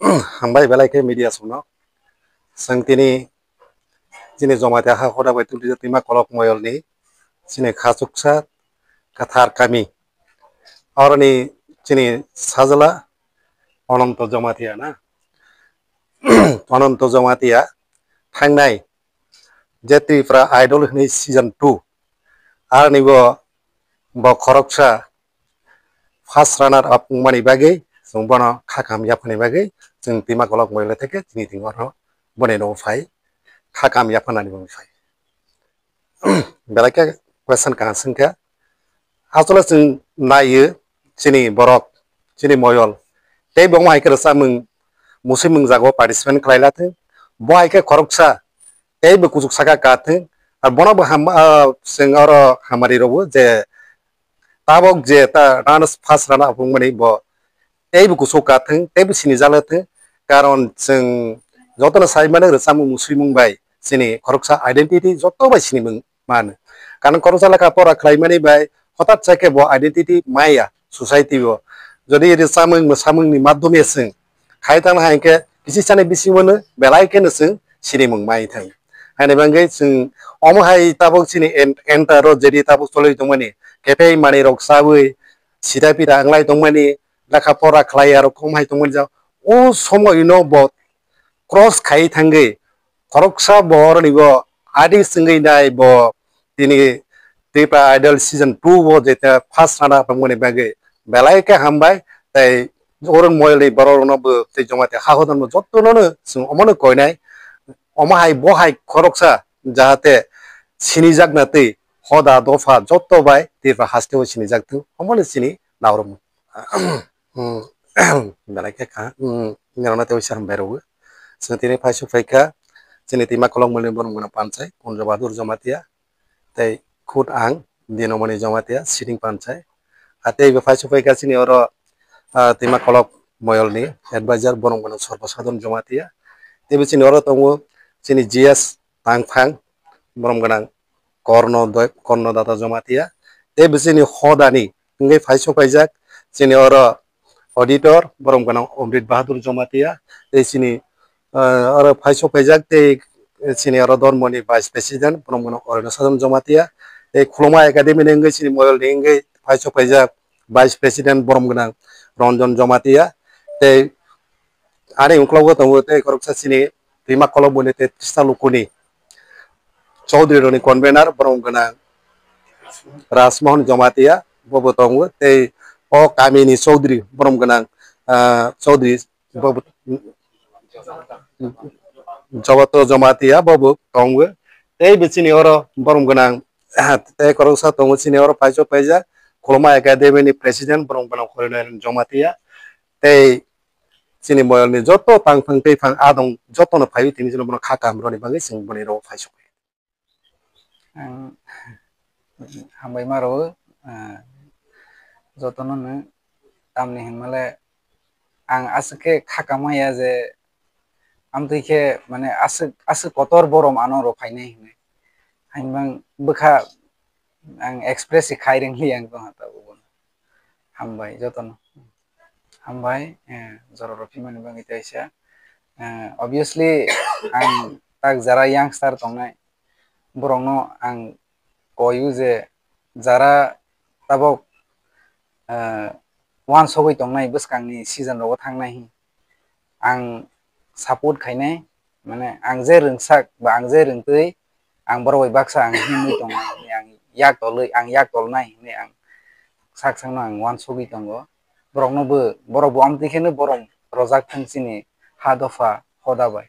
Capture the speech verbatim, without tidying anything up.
Hambai belai khe media songno. Chwng tini chini Jamatia ha hoda bai tubujak Twimakolok moyolni chini khachuksa kwthar kami. Oroni chini sajla Ananto Jamatia na. Ananto Jamatia thangnai je Tripura Idol hwnwi season two, aroni bo, bo khoroksa first runner up wngmani bagwi chwng bono kha kaham yaphani bagwi chwng Twimakolok moyol theke chini thwngno boni nogo phai kha kaham yaphanani bagwi phai. Belai khe question kaham swngkha. Asole chwng naiyo chini borok, chini moyol. Tei bo hai khe rwchapmung, musimung jago participant khlai la thung. Bo hai khe khoroksa tei bo kuchuk saka ka thung. Ar bono bo ham, ah, chwng oro hamari rwo je tabok je ta runner, first runner up wngmani bo tei bo kuchuk ka thung, tei bo sini jala thung. Karon chwng jotono sai mano rwchapmung musimung bai chini khoroksa identity joto bai sinimung mano. Karon khoroksa lekha pora khlaimani bai hothat sa khe bo identity maya society o. Jodi rwchapmung mwsamung ni madhyome chwng khai tang hai khe kisi sani bisingo no belai khe no chwng sinimung mai thang. Haini bagwi chwng omo hai tabok chini en-, enter o jedi tabok cholwi tongmani, kephei manwi rok chawi sida pida wnglai tongmani, lekha pora khlai aro kom hai tongmani jao. O somoino bo cross khai thangwi khoroksa bo oroni bo adi swngwi nai bo tini Tripura Idol season two o jeta first runner up wngmani bagwi belai khe hambai. Tei oroni moyolni borok rokno bo tei Jamatia ha hodan bo jotono no chwng omono koinai. Omo hai bo hai khoroksa jahate sinijak na twi hoda dopha joto bai Tripura haste o sinijak thung omono chini naurok. Hmm, belai khe kha, hmm, norokno tei waisa hambai rwo. Chwng tini phai suk phai kha, chini Twimakolok moyolni borok gwnang panchai, Kunjo Bahadur Jamatia, tei khud ang, Dinomoni Jamatia, sitting panchai. A tei bo phai suk phai kha chini oro, ah, Twimakolok moyolni advisor, borok gwnang Sarbo Sadharan Jamatia. Tei bo chini oro tongo chini G S Tangphang, borok gwnang Korno Doi-, Korno Data Jamatia. Tei bo chini hodani wngwi phai suk phaijak chini oro auditor, borok gwnang Omrit Bahadur Jamatia, tei chini, ah, oro phai suk phaijak tei chini oro dormoni vice president, borok gwnang Orino Sadan Jamatia, tei Khuluma Academy ni wngwi chini moyol ni wngwi phai suk phaijak vice president, borok gwnang Ranjan Jamatia, tei ani uklogo tongo tei khoroksa chini Twimakolok boni tei Tista Lukuni Chaudhary rokni convener, borok gwnang Rajmohan Jamatia, bobo tongo, tei o kamini Chaudhary, borok gwnang, ah, Chaudhary, bobo, Jabato Jamatia, bobo tongo, tei bo chini oro borok gwnang, tei khoroksa tongo chini oro phai suk phaijak, Khuluma Academy ni president, borok gwnang Horinaran Jamatia, tei chini moyolni joto tangphang twiphang adong jotono phaiwi tini chwngno bono kha kaham rwni bagwi chwng boni rogo phai sukha. Ang hambai ma rwo, ah, jotono no tamni hinmale ang aswk khe kha kaham ya je amtwi khe mane aswk, aswk kotor borom ano rw phainai hinwi. Hainbang bwkha ang express se khai rwngli ang tongha tabuk. Hambai jotono. Hambai, eh, jororo phimani bagwi teisa. Eh, obviously, ang tak jara youngster tongnai, borokno ang koiyo je jara tabok, eh, uansugwi tongnai bwskangni season rogo thangnai hin. Ang support khainai, mane ang je rwngsak ba ang je rwngtwi, ang borok bai baksa ang himwi tongnai, ang yak tolwi, ang yak tolnai hinwi ang sak sakno ang uansugwi tongo. Borokno bo, borok bo amtwi kheno borom rojak thung chini ha dopha hoda bai.